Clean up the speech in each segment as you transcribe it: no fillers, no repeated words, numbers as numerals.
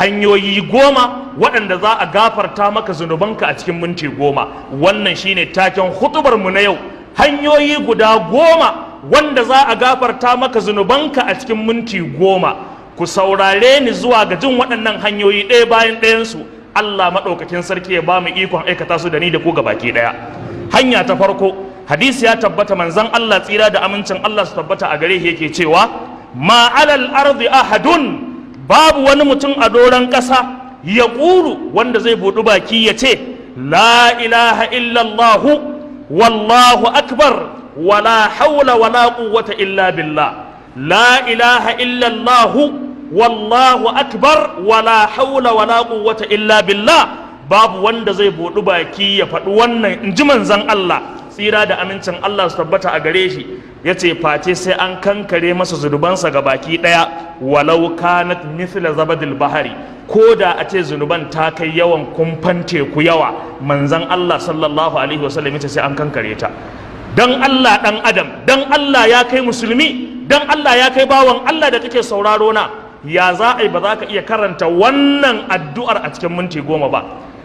Hanyoyi 10 waɗanda za a gafarta maka zunubanka a cikin minti 10. Wannan shine taken hutubar mu na yau: hanyoyi guda 10 wanda za a gafarta maka zunubanka a cikin minti 10. Ku saurare ni zuwa ga jin waɗannan hanyoyi ɗaya bayan ɗayansu. Allah maɗaukakin sarki ya ba mu ikon aikata su da ni da ku baki ɗaya. Hanya ta farko, hadisi ya tabbata, manzon Allah, tsira da amincin Allah su tabbata a gare shi, yake cewa: "Ma alal ardi ahadun", babu wani mutum a doron ƙasa, ya ƙuru, wanda zai buɗi baki ya ce: "La ilaha illallahu, wallahu akbar, wala haula wala quwwata illa billah. La ilaha illallahu, wallahu akbar, wala haula wala quwwata illa billah." Babu wanda zai buɗi baki ya faɗi wannan, in ji manzon Allah, tsira da amincin Allah su tabbata a gare shi, ya ce face sai an kankare masa zunubansa ga baki ɗaya, walau kanat mithla zabadil bahari, ko da a ce zunuban ta kai yawan kumfan teku yawa. Manzon Allah sallallahu alaihi wasallam ya ce sai an kankare ta. Dan Allah dan adam, dan Allah ya kai musulmi, dan Allah ya kai bawan Allah da kake sauraro na, ya za a yi ba za ka iya karanta wannan addu'ar a cikin minti 10 ba?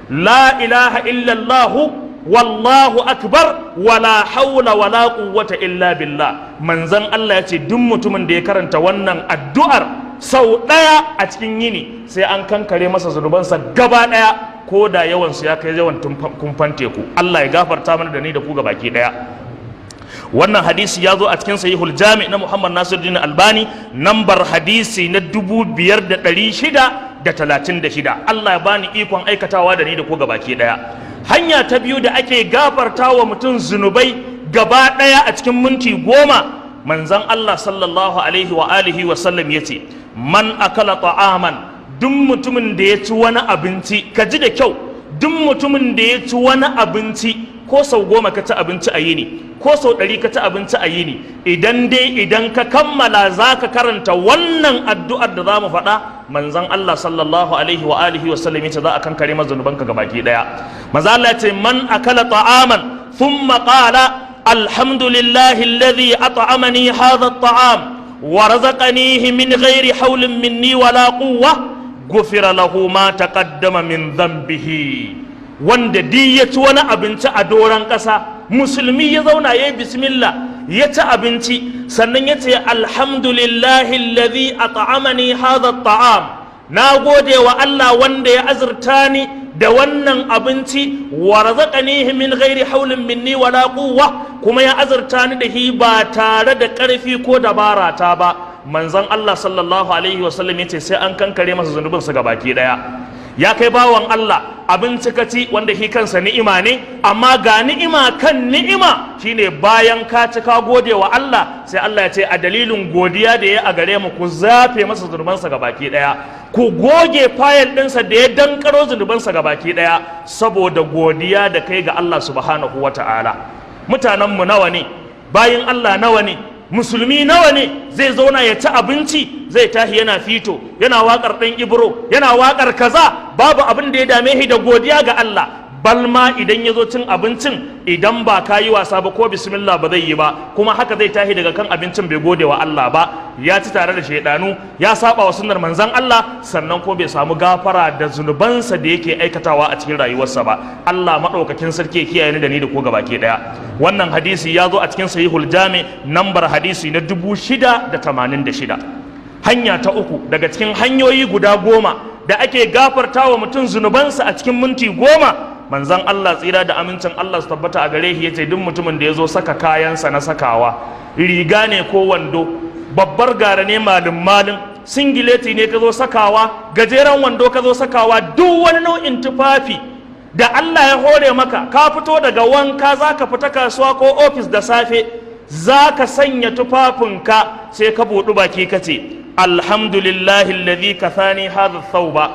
La ilaha illallahu, wallahu akbar, wala haula wala quwwata illa billah. Manzon Allah ya ce duk mutumin da ya karanta wannan addu'ar sau ɗaya a cikin yini, sai an kankare masa zunubansa gaba ɗaya, ko da yawansu ya kai yawan kumfan teku. Allah ya gafarta mana da ni da ku baki ɗaya. Wannan hadisi ya zo a cikin Sahihul Jami na Muhammad Nasiruddin Albani, nambar hadisi na 5636. Allah ya bani ikon aikatawa da ni da ku gabaki ɗaya. Hanya ta biyu da ake gafarta wa mutum zunubai gaba ɗaya a cikin minti 10, manzon Allah sallallahu alaihi wa alihi wa sallam ya ce: "Man akala ta'aman", duk mutumin da ya ci wani abinci, ka ji da kyau, duk mutumin da ya ci wani abinci, ko sau 10 ka ci abinci a yini, ko sau 100 ka ci abinci a yini, idan dai idan ka kammala za ka karanta wannan addu'ar da za mu faɗa, manzon Allah sallallahu alaihi wa alihi wa sallam ya ce za a kankare maka zunubanka gabaki ɗaya. Manzon Allah ya ce: "Man akala ta'aman thumma qala: alhamdulillahi alladhi at'amani hadha at'am wa razaqanihi min ghairi hawlin minni wala quwwa, gufira lahu ma taqaddama min dhanbihi." Wanda di ya ci wani abinci a doron ƙasa, musulmi ya zauna ya yi bismillah ya ci abinci, sannan ya ce: "Alhamdulillahi alladhi at'amani hadha at'am", na gode wa Allah wanda ya azurta ni da wannan abinci, wa razaqanihi min ghairi haulin minni wala quwwa, kuma ya azurta ni da hi ba tare da ƙarfi ko dabara ta ba, manzon Allah sallallahu alaihi wasallam yace sai an kankare masa zunubinsa gabaki daya. Ya kai bawan Allah, abinci ka ci, wanda shi kansa ni'ima ne, amma ga ni'ima kan ni'ima, shine bayan ka ci ka gode wa Allah, sai Allah ya ce a dalilin godiya da ya a gare mu, ku zafe masa zunubansa gabaki daya, ku goge fayil ɗinsa da ya dankaro zunubansa gabaki daya, saboda godiya da kai ga Allah subhanahu wata'ala. Mutanenmu nawa ne, bayin Allah nawa ne, musulmi nawa ne zai zauna ya ci abinci, zai tashi yana fito, yana waƙar ɗan Ibro, yana waƙar kaza, babu abin da ya dame shi da godiya ga Allah? Balma idan ya zo cin abincin, idan ba ka yi wasa ba, ko bismillah ba zai yi ba, kuma haka zai tashi daga kan abincin bai gode wa Allah ba, ya ci tare da shaidanu, ya saba wa sunnar manzon Allah, sannan ko bai samu gafara da zunubansa da yake aikatawa a cikin rayuwarsa ba. Allah maɗaukakin sarki ya kiyaye ni da ni da ku gabaki ɗaya. Wannan hadisi ya zo a cikin Sahihul Jami, nambar hadisi na 6086. Hanya ta uku daga cikin hanyoyi guda 10 da ake gafarta wa mutum zunubansa a cikin minti 10, manzon Allah, tsira da amincin Allah su tabbata a gare shi, yace duk mutumin da ya zo saka kayansa na sakawa, riga ne ko wando, babbar gara ne, malin malin, singileti ne ka zo sakawa, gajeren wando ka zo sakawa, duk wani nau'in tufafi da Allah ya hore maka, ka fito daga wanka, za ka fita kasuwa ko ofis da safe, za ka sanya tufafinka, sai ka buɗu baki ka ce: "Alhamdulillahi alladhi kathani hadha thawba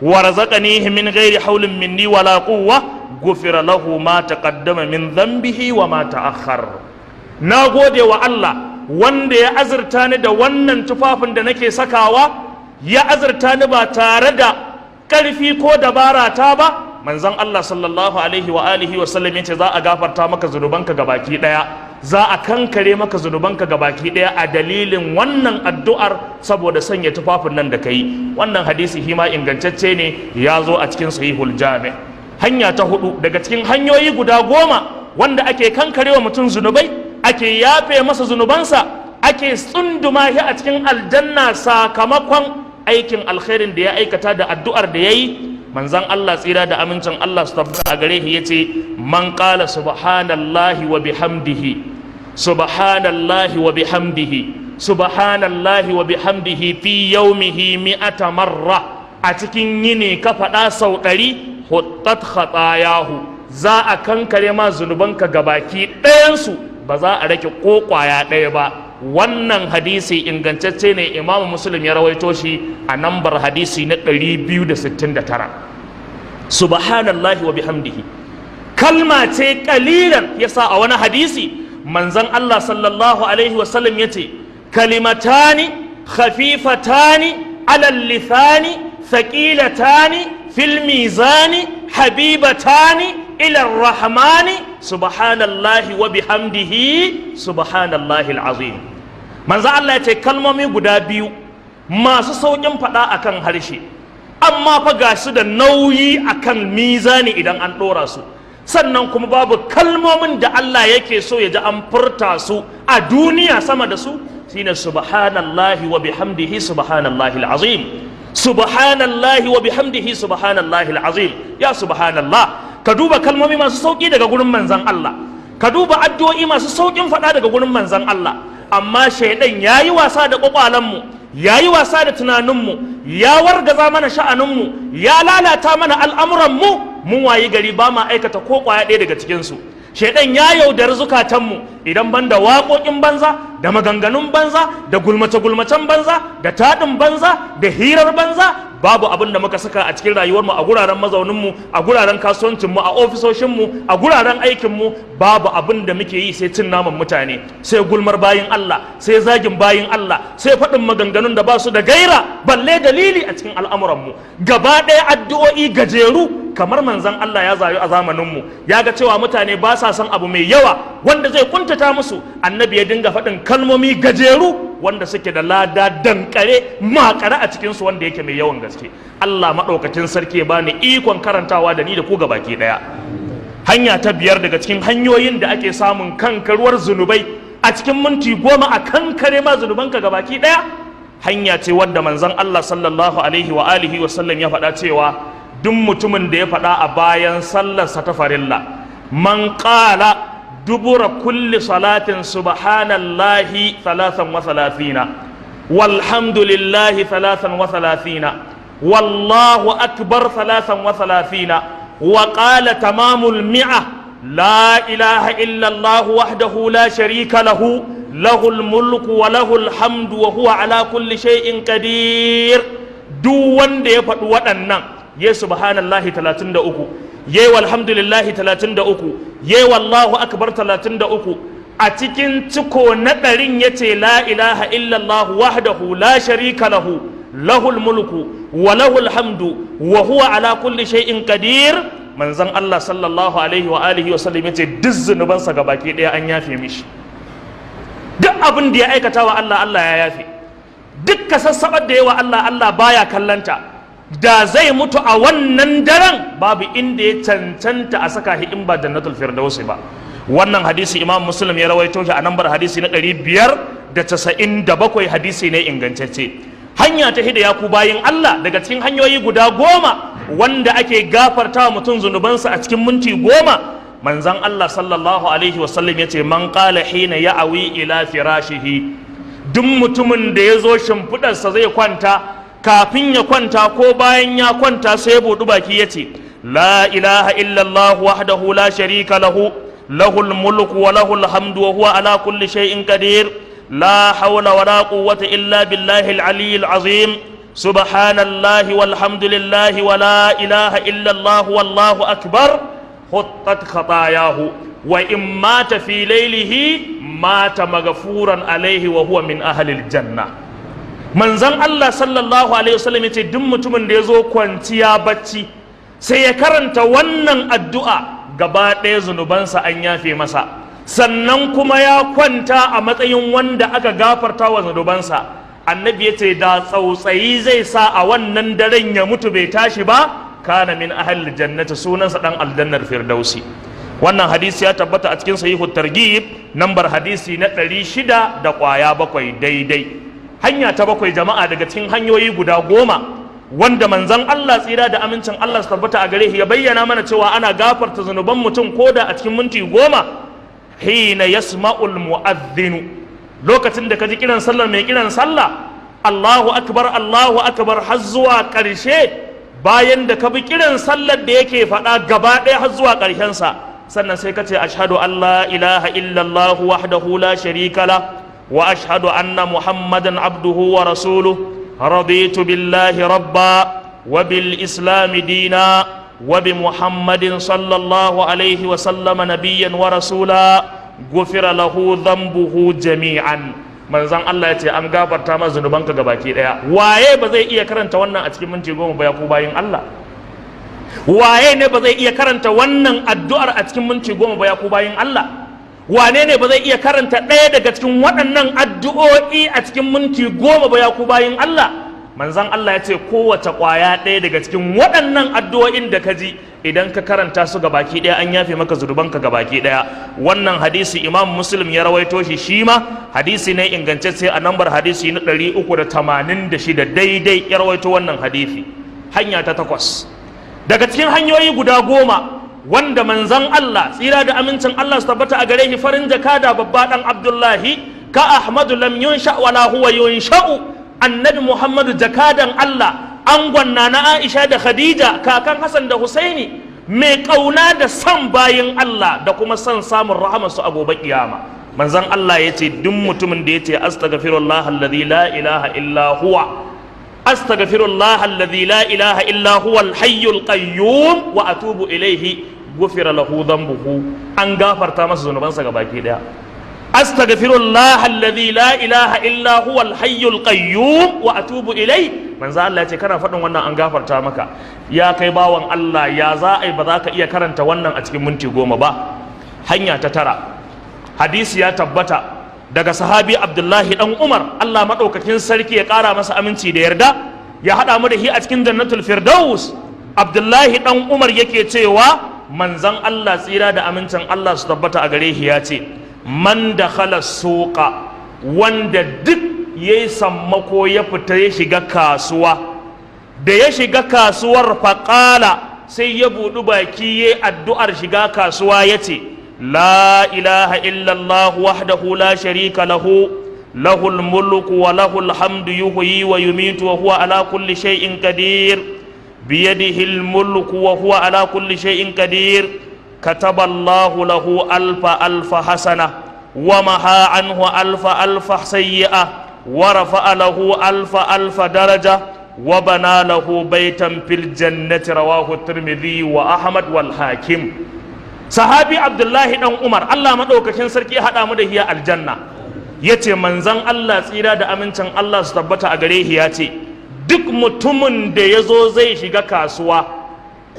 wa razaqanihi min ghairi hawlin minni wala quwwa", gufira lahu ma taqaddama min dhanbihi wa ma ta'akhkhar. Na gode wa Allah wanda ya azurta ni da wannan tufafin da nake sakawa, ya azurta ni ba tare da ƙarfi ko dabara ta ba. Manzon Allah sallallahu alaihi wa alihi wa sallam yace za a gafarta maka zunubanka gabaki daya. Za a kankare maka zunubanka gabaki ɗaya a dalilin wannan addu'ar, saboda sanya tufafin nan da kai. Wannan hadisi hima ingantacce ne, ya zo a cikin Sahihul Jami. Hanya ta hudu daga cikin hanyoyi guda 10 wanda ake kankarewa mutum zunubai, ake yafe masa zunubansa, ake tsunduma shi a cikin aljanna sakamakon aikin alkhairin da ya aikata da addu'ar da ya yi, manzan Allah, tsira da amincin Allah su tabbata a gare shi, yace: man qala subhanallahi wa bihamdihi, subhanallahi wa bihamdihi, subhanallahi wa bihamdihi fi yawmihi mi'ata marra, a cikin yini ka faɗa sau 100, huttat khatayahu, za a kankare ma zunubanka gabaki ɗayansu, ba za a rake ko ƙwaya ɗaya ba. Wannan hadisi ingantacce ne, Imamu Muslim ya rawaito shi a nambar hadisi na 269. Subhanallahi wa bihamdihi kalma ce kalilan. Yasa a wani hadisi manzon Allah sallallahu alaihi wasallam yace: kalimatani khafifatani alal lisani, thaqilatani fil mizani, habibatani ila rahmani, subhanallahi wa bihamdihi, subhanallahi alazim. Manzo Allah ya ce kalmomi guda biyu masu sauƙin faɗa akan harshe, amma fa ga su da nauyi akan mizani idan an ɗora su. Sannan kuma babu kalmomin da Allah yake so ya ji an furta su a duniya sama da su, shine subhanallahi wa bihamdihi, subhanallahi alazim, subhanallahi wa bihamdihi, subhanallahi alazim. Ya subhanallah, ka duba kalmomi masu sauki daga gurin manzon Allah, ka duba addu'o'i masu saukin faɗa daga gurin manzon Allah, amma shaidan yayi wasa da kwakwalenmu, yayi wasa da tunaninmu, ya wargaza mana sha'aninmu, ya lalata mana al'amuranmu. Mun wayi gari ba ma aikata ko kwaya ɗaya daga cikinsu. Shaidan ya yaudari zukatanmu. Idan banda waƙoƙin banza da maganganun banza da gulmace-gulmacen banza da taɗin banza da hirar banza, babu abin da muka saka a cikin rayuwarmu, a guraren mazauninmu, a guraren kasuwancinmu, a ofisoshinmu, a guraren aikinmu. Babu abin da muke yi sai cin naman mutane, sai gulmar bayin Allah, sai zagin bayin Allah, sai faɗin maganganun da ba su da gaira balle dalili a cikin al'amuranmu gaba ɗaya. Addu'o'i gajeru, kamar manzon Allah ya zayu a zamaninmu, ya ga cewa mutane ba sa son abu mai yawa wanda zai kuntata musu. Annabi ya dinga faɗin kalmomi gajeru wanda suke da lada dankare makare a cikinsu, wanda yake mai yawan gaske. Allah maɗaukacin sarki ya bani ikon karantawa da ni da ku baki ɗaya. Hanya ta biyar daga cikin hanyoyin da ake samun kankaruwar zunubai a cikin minti 10, a kankare ma zunubanka gabaki ɗaya, hanya ce wadda manzon Allah sallallahu alaihi wa alihi wa sallam ya faɗa cewa duk mutumin da ya faɗa a bayan sallarsa ta farilla: man qala dubura kulli salatin subhanallahi 33, walhamdulillahi 33, wallahu akbar 33, wa qala tamamul mi'a, la ilaha illa Allah wahdahu la sharika lahu, lahul mulku wa lahul hamdu wa huwa ala kulli shay'in qadir. Duk wanda ya faɗi waɗannan, ya subhanallahi 33, yayi walhamdulillahi 33, yayi wallahu akbar 33, a cikin ciko na 100n ya ce la ilaha illallah wahdahu la sharika lahu, lahul mulku wa lahul hamdu wa huwa ala kulli shay'in qadir, manzon Allah sallallahu alaihi wa alihi wa sallam yace duk zunubansa gabaki daya an yafe mishi. Duk abin da ya aikata wa Allah, Allah ya yafe. Duk kasassabar da yawa Allah, Allah baya kallanta. Da zai mutu a wannan daren, babu inda ya cancanta a saka shi in ba Jannatul Firdausi ba. Wannan hadisi Imam Muslim ya rawaito shi a nambar hadisi na 597. Hadisi ne ingantacce. Hanya ta hida, ya ku bayin Allah, daga cikin hanyoyi guda 10 wanda ake gafarta wa mutum zunubansa a cikin minti 10, manzon Allah sallallahu alaihi wasallam ya ce: man qala hina ya'awi ila firashihi, duk mutumin da ya zo shimfiɗarsa zai kwanta, kafin ya kwanta ko bayan ya kwanta, sai ya buɗi baki ya ce: la ilaha illallah wahdahu la sharika lahu, lahul mulku wa lahul hamdu wa huwa ala kulli shay'in qadir, la hawla wa la quwwata illa billahi al-aliyyil azim, subhanallahi walhamdulillahi wa la ilaha illallah wallahu akbar, huttat khatayahu, wa in mata fi laylihi mata maghfuran alaihi wa huwa min ahli aljanna. Manzon Allah sallallahu alaihi wasallam yace duk mutumin da ya zo kwanciya bacci sai ya karanta wannan addu'a, gaba ɗaya zunubansa an yafe masa. Sannan kuma ya kwanta a matsayin wanda aka gafarta wa zunubansa. Annabi ya ce da tsautsayi zai sa a wannan daren ya mutu bai tashi ba, kana min ahal jannati, sunansa dan aljannar firdausi. Wannan hadisi ya tabbata a cikin Sahihu Targhib, nambar hadisi na 600 da kwaya bakwai daidai. Hanya ta bakwai, jama'a, daga cikin hanyoyi guda 10 wanda manzon Allah, tsira da amincin Allah su tabbata a gare shi, ya bayyana mana cewa ana gafarta zunuban mutum koda a cikin minti 10: hina yasma'ul mu'adhdhinu, lokacin da ka ji kiran sallar mai kiran sallah, "Allahu akbar, Allahu akbar," har zuwa ƙarshe. Bayan da ka bi kiran sallar da yake faɗa gaba ɗaya har zuwa ƙarshensa, sannan sai ka ce: "Ashhadu an la ilaha illallah wahdahu la sharika la, wa ashhadu anna Muhammadan abduhu wa rasuluhu, raditu billahi rabba, wa bil islami dina, wa bi Muhammadin sallallahu alaihi wa sallama nabiyyan wa rasula." Gufira lahu dhanbuhu jami'an. Manzon Allah ya ce an gafarta ma zunubanka gabaki daya. Waye ba zai iya karanta wannan a cikin minti 10 ba, ya ku bayin Allah? Waye ne ba zai iya karanta wannan addu'ar a cikin minti 10 ba, ya ku bayin Allah? Wane ne ba zai iya karanta ɗaya daga cikin waɗannan addu'o'i a cikin minti 10 ba, ya ku bayin Allah? Manzon Allah ya ce kowace ƙwaya ɗaya daga cikin waɗannan addu'o'in da ka ji, idan ka karanta su gabaki ɗaya, an yafe maka zunubanka gabaki ɗaya. Wannan hadisi Imam Muslim ya rawaito shi, shi ma hadisi ne ingantacce, a nambar hadisi na 386 daidai ya rawaito wannan hadisi. Hanya ta takwas daga cikin hanyoyi guda 10 wanda manzon Allah, tsira da amincin Allah su tabbata a gare shi, farin jakada, babba, dan Abdullahi, ka Ahmadu lam yunsha wala huwa yunsha'u, Annabi Muhammadu, jakadan Allah, angon na Aisha da Khadija, kakan Hassan da Husaini, mai kauna da son bayin Allah da kuma son samun rahamarsu a gobe kiyama, manzon Allah ya ce duk mutumin da ya ce: "Astaghfirullah alladhi la ilaha illa huwa, astaghfirullah alladhi la ilaha illa huwa al-hayyul qayyum wa atubu ilayhi," ghufira lahu dhanbuhu, an gafarta masa zunubansa gabaki daya. "Astaghfirullah alladhi la ilaha illa huwa al-hayyul qayyum wa atubu ilayhi." Manzo Allah ya ce kana faɗin wannan an gafarta maka. Ya kai bawan Allah, ya za a yi ba za ka iya karanta wannan a cikin minti 10 ba? Hanya ta tara, hadisi ya tabbata daga sahabi Abdullahi dan Umar, Allah maɗaukakin sarki ya ƙara masa aminci da yarda, ya haɗa mu da shi a cikin Jannatul Firdaus. Abdullahi dan Umar yake cewa manzon Allah, tsira da amincin Allah su tabbata a gare shi, ya ce: man dakhala suqa, wanda duk yayi sammako ya fita ya shiga kasuwa, da ya shiga kasuwar, faƙala, sai ya buɗi baki ya addu'ar shiga kasuwa, ya ce: "La ilaha illallah wahdahu la sharika lahu, lahul mulku wa lahul hamdu, yuhyi wa yumitu wa huwa ala kulli shay'in qadir, biyadihi mulku wa huwa ala kulli shay'in qadir." Kataba Allahu lahu alfa alfa hasana, wa maha anhu alfa alfa sayyi'a, wa rafa'a lahu alfa alfa daraja, wa bana lahu baitan fil jannati. Rawahu Tirmidhi wa Ahmad wal Hakim. Sahabi Abdullahi dan Umar, Allah madaukakin sarki ya hada mu da hiya aljanna, yace manzon Allah, tsira da amincin Allah su tabbata a gare shi, ya ce duk mutumin da ya zo zai shiga kasuwa,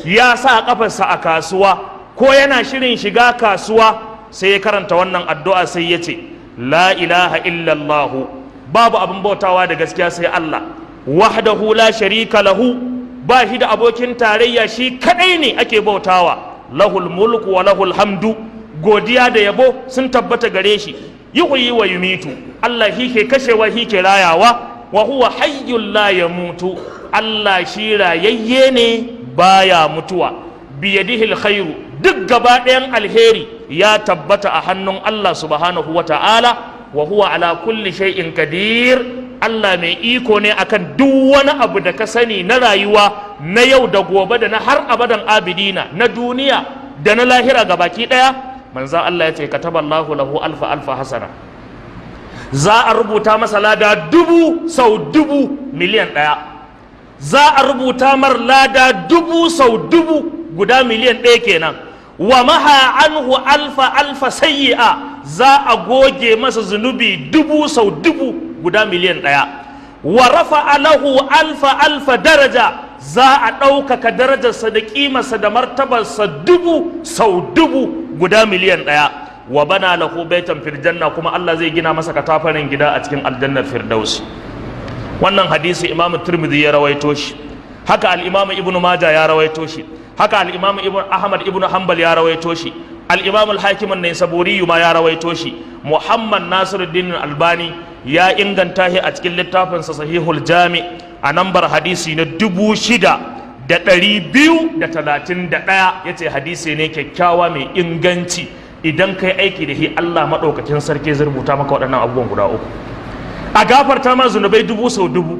ya sa kafarsa a kasuwa ko yana shirin shiga kasuwa, sai ya karanta wannan addu'a, sai ya ce: "La ilaha illallahu, babu abin bautawa da gaskiya sai Allah, wahdahu la sharika lahu, ba shi da abokin tarayya, shi kadai ne ake bautawa, lahul mulku wa lahul hamdu, godiya da yabo sun tabbata gare shi, yuhyi wa yumitu, Allah shi ke kashewa, shi ke rayawa, wa huwa hayyul la yamutu, Allah shi rayayye ne, baya mutuwa, biyadihi alkhairu, duk gaba ɗayan alheri ya tabbata a hannun Allah subhanahu wa ta'ala, wa huwa ala kulli shay'in qadir, Allah mai iko ne akan duk wani abu da ka sani na rayuwa na yau da gobe da na har abadan abidina, na duniya da na lahira gabaki ɗaya." Manzo Allah ya ce: kataballahu lahu alfa alfa hasana, za a rubuta masa lada dubu sau dubu, 1,000,000. Za a rubuta mar lada dubu sau dubu guda 1,000,000 kenan. Wa maha anhu alfa alfa sayyi'a, za a goge masa zunubi dubu sau dubu guda 1,000,000. Wa rafa lahu alfa alfa daraja, za a ɗaukaka darajarsa da ƙimarsa da martabarsa dubu sau dubu guda 1,000,000. Wa bana lahu baitan fil janna, kuma Allah zai gina masa katafaren gida a cikin aljannar firdausi. Wannan hadisi Imamu Tirmidhi ya rawaito shi, haka al-Imamu Ibnu Majah ya rawaito shi, haka al-Imamu Ibn Ahmad Ibnu Hanbal ya rawaito shi, al-Imamu al-Hakim an-Naisaburi ma ya rawaito shi. Muhammad Nasiruddin Albani ya inganta shi a cikin littafinsa Sahihul Jami a nambar hadisi na 6231, yace hadisi ne kyakkyawa mai inganci. Idan kai aiki da shi, Allah maɗaukakin sarki zai rubuta maka waɗannan abubuwan guda uku: a gafarta ma zunubai dubu sau dubu,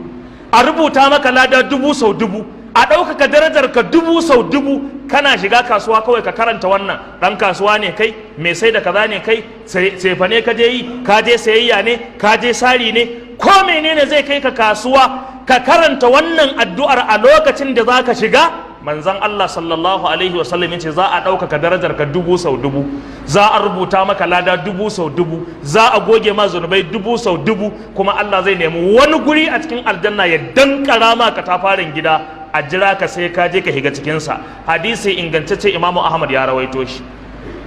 a rubuta maka lada dubu sau dubu, a ɗaukaka darajar ka dubu sau dubu. Kana shiga kasuwa kawai ka karanta wannan. Ɗan kasuwa ne kai, mai sai da kaza ne kai, cefa ne ka je yi, ka je sayayya ne, ka je sari ne, ko menene zai kai ka kasuwa, ka karanta wannan addu'ar a lokacin da za ka shiga. Manzon Allah sallallahu alaihi wasallam yace za a ɗaukaka darajar ka dubu sau dubu, za a rubuta maka lada dubu sau dubu, za a goge ma zunubai dubu sau dubu, kuma Allah zai nemi wani guri a cikin aljanna ya dankara ma katafaren gida, a jira ka sai ka je ka shiga cikinsa. Hadisi ingantacce, Imamu Ahmad ya rawaito shi.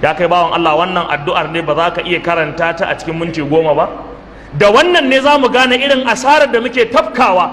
Ya kai bawan Allah, wannan addu'ar ne ba za ka iya karanta ta a cikin minti 10 ba? Da wannan ne za mu gane irin asarar da muke tafkawa,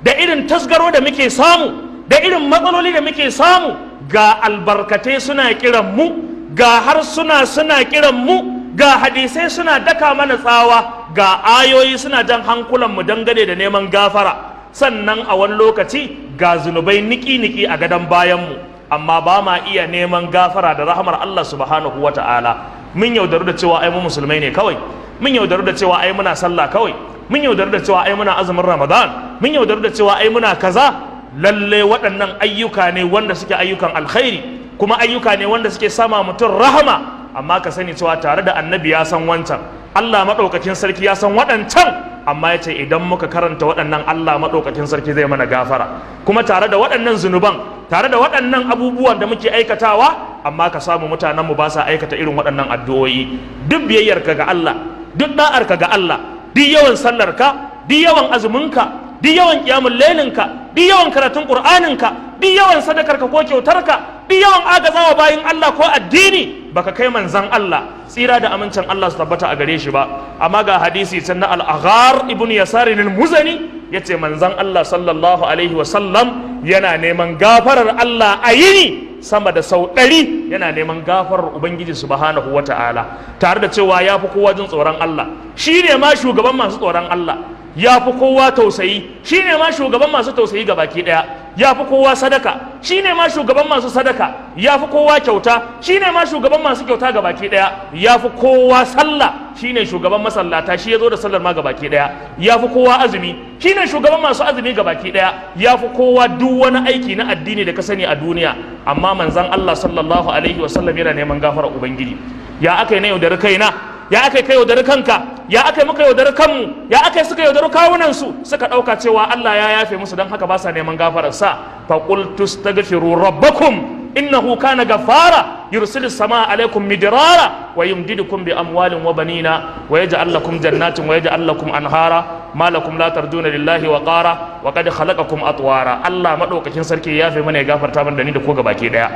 da irin tasgaro da muke samu, da irin matsaloli da muke samu. Ga albarkatai suna kiran mu, ga harsuna suna kiran mu, ga hadisai suna daka mana tsawa, ga ayoyi suna jan hankulanmu dangane da neman gafara. Sannan a wani lokaci ga zunubai niki-niki a gadon bayanmu, amma ba ma iya neman gafara da rahamar Allah subhanahu wa ta'ala. Mun yaudaru da cewa ai mu musulmai ne kawai, mun yaudaru da cewa ai muna sallah kawai, mun yaudaru da cewa ai muna azumin Ramadan, mun yaudaru da cewa ai muna kaza. Lalle waɗannan ayyuka ne wanda suke ayyukan alkhairi, kuma ayyuka ne wanda suke sama mutum rahama. Amma ka sani cewa tare da Annabi ya san wancan, Allah maɗaukakin sarki ya san waɗancan, amma ya ce idan muka karanta waɗannan, Allah maɗaukakin sarki zai mana gafara. Kuma tare da waɗannan zunuban, tare da waɗannan abubuwan da muke aikatawa, amma ka samu mutanenmu ba sa aikata irin waɗannan addu'o'i. Duk biyayyarka ga Allah, duk da'arka ga Allah, duk yawan sallarka, duk yawan azuminka, duk yawan qiyamul lailinka, duk yawan karatun Qur'aninka, duk yawan sadakarka ko kyautarka, duk yawan agazawa bayin Allah ko addini, baka kai manzan Allah, tsira da amincin Allah su tabbata a gare shi ba. Amma ga hadisi can na Al-Aghar ibn Yasar al-Muzani, yace manzan Allah sallallahu alaihi wa sallam yana neman gafarar Allah a yini sama da sau 100, yana neman gafarar Ubangiji subhanahu wa ta'ala, tare da cewa ya fi kowa jin tsoron Allah, shi ne ma shugaban masu tsoron Allah, ya fi kowa tausayi, shi ne ma shugaban masu tausayi ga baki ɗaya, ya fi kowa sadaka, shi ne ma shugaban masu sadaka, ya fi kowa kyauta, shi ne ma shugaban masu kyauta ga baki ɗaya, ya fi kowa sallah, shi ne shugaban masallata, shi ya zo da sallar ma ga baki ɗaya, ya fi kowa azumi, shi ne shugaban masu azumi ga baki ɗaya, ya fi kowa duk wani aiki na addini da ka sani a duniya. Amma manzon Allah sallallahu alaihi wasallam yana neman gafarar Ubangiji. Ya aka yi na yaudari kaina? Ya aka kai yaudari kanka? Ya aka muka yaudari kanmu? Ya aka suka yaudari kawunansu, suka ɗauka cewa Allah ya yafe musu, don haka ba sa neman gafararsa? Fa qultu astaghfiru rabbakum innahu kana ghaffara, yursilis samaa alaikum midrara, wa yumdidukum bi amwalin wa banina, wa yaj'al lakum jannatin wa yaj'al lakum anhara, ma lakum la tarjuna lillahi wa qara, wa qad khalaqakum atwara. Allah madaukakin sarki ya yafe mana, ya gafarta mana da ni da ko gabaki daya.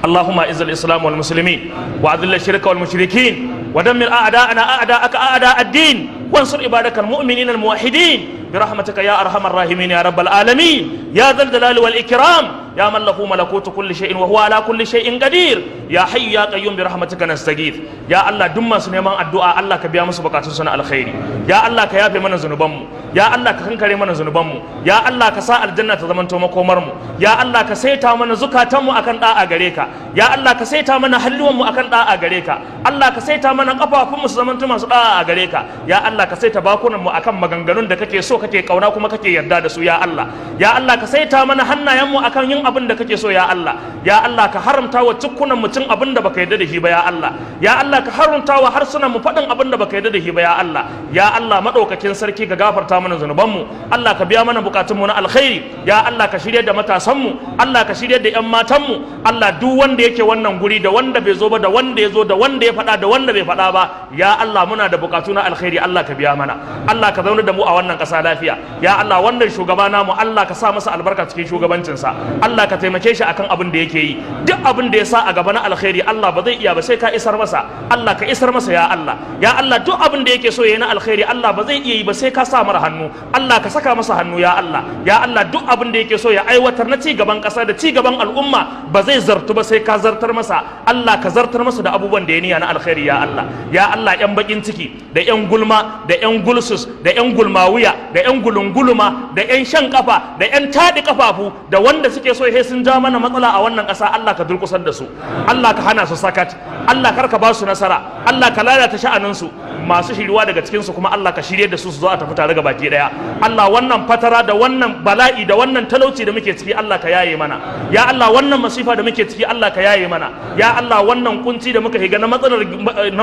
اللهم اعز الاسلام والمسلمين، واذل الشرك والمشركين، ودمر اعداءنا اعداءك اعداء الدين، وانصر عبادك المؤمنين الموحدين برحمتك يا ارحم الراحمين، يا رب العالمين، يا ذا الجلال والاكرام، يا من له ملكوت كل شيء وهو على كل شيء قدير، يا حي يا قيوم، برحمتك نستغيث. يا الله، duk masu neman addu'a, Allah ka biya musu bukatun su na alkhairi. Ya Allah, ka yafe mana zunubanmu. Ya Allah, ka kankare mana zunubanmu. Ya Allah, ka sa aljanna ta zamanto makomar mu. Ya Allah, ka saita mana zukatanmu akan da'a gare ka. Ya Allah, ka saita mana halluwanmu akan da'a gare ka. Allah, ka saita mana kafafunmu su zamanto masu da'a a gare ka. Ya Allah, ka saita bakunanmu akan maganganun da kake so, kake kauna, kuma kake yarda da su. Ya Allah, ya Allah, ka saita mana hannayenmu akan yin abin da kake so. Ya Allah, ya Allah, ka haramta wa cikkunan mu cin abin da baka yarda da shi ba. Ya Allah, ya Allah, ka haramta wa harsunan mu faɗin abin da baka yarda da shi ba. Ya Allah, ya Allah madaukakin sarki, ka gafarta mana zunubanmu. Allah, ka biya mana bukatunmu na alkhairi. Ya Allah, ka shirya da matasanmu. Allah, ka shirya da yan matanmu. Allah, duk wanda yake wannan guri, da wanda bai zo ba, da wanda ya zo, da wanda ya faɗa, da wanda bai faɗa ba, ya Allah, muna da bukatu na alkhairi, Allah ka biya mana. Allah, ka zauna da mu a wannan ƙasa lafiya. Ya Allah, wannan shugaba namu, Allah ka sa masa albarka cikin shugabancinsa. Allah Allah ka taimake shi akan abin da yake yi. Duk abin da ya sa a gaba na alkhairi, Allah, ba zai iya ba sai ka isar masa. Allah, ka isar masa, ya Allah. Ya Allah, duk abin da yake so yayi na alkhairi, Allah, ba zai iya yi ba sai ka sa mara hannu. Allah, ka saka masa hannu, ya Allah. Ya Allah, duk abin da yake so ya aiwatar na ci gaban ƙasa da ci gaban al'umma, ba zai zartu ba sai ka zartar masa. Allah, ka zartar masa da abubuwan da ya niyya na alkhairi, ya Allah. Ya Allah, yan bakin ciki da yan gulma da yan gulsus da yan gulmawiya da yan gulunguluma da yan shan kafa da yan taɗi kafafu da wanda suke so sai sun ja mana matsala a wannan ƙasa, Allah, ka durkusar da su. Allah, ka hana su sakat. Allah, kar ka ba su nasara. Allah, ka lalata sha'aninsu. Masu shiriwa daga cikinsu kuma, Allah, ka shirye da su, su zo a tafi tare ga baki daya. Allah, wannan fatara da wannan bala'i da wannan talauci da muke ciki, Allah, ka yaye mana. Ya Allah, wannan masifa da muke ciki, Allah, ka yaye mana. Ya Allah, wannan kunci da muka shiga na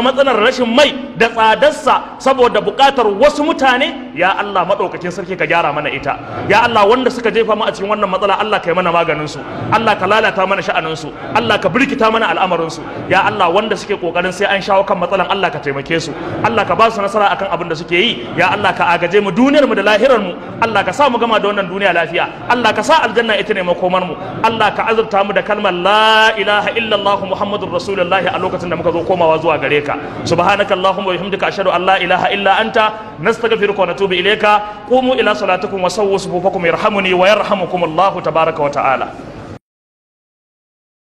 matsalar rashin mai da tsadarsa saboda buƙatar wasu mutane, ya Allah madaukakin sarki, ka gyara mana ita. Ya Allah, wanda suka jefa mu a cikin wannan matsala, Allah, ka yi mana maganin su. Allah, ka lalata mana sha'anin su. Allah, ka birkita mana al'amarin su. Ya Allah, wanda suke kokarin sai an shawo kan matsalan, Allah, ka taimake su. Allah, ka ba su nasara akan abin da suke yi. Ya Allah, ka agaje mu duniyar mu da lahirar mu. Allah, ka sa mu gama da wannan duniya lafiya. Allah, ka sa aljanna ita ne makomar mu. Allah, ka azurta mu da kalmar la ilaha illallah Muhammadur rasulullah a lokacin da muka zo komawa zuwa gare ka. Subhanaka allahumma wa bihamdika, ashhadu an la ilaha illa anta, nastaghfiruka wa natubu ilayka. Qumu ila salatikum wa sawwu sufufakum. Yarhamuni wa yarhamukum Allah tabaraka wa ta'ala.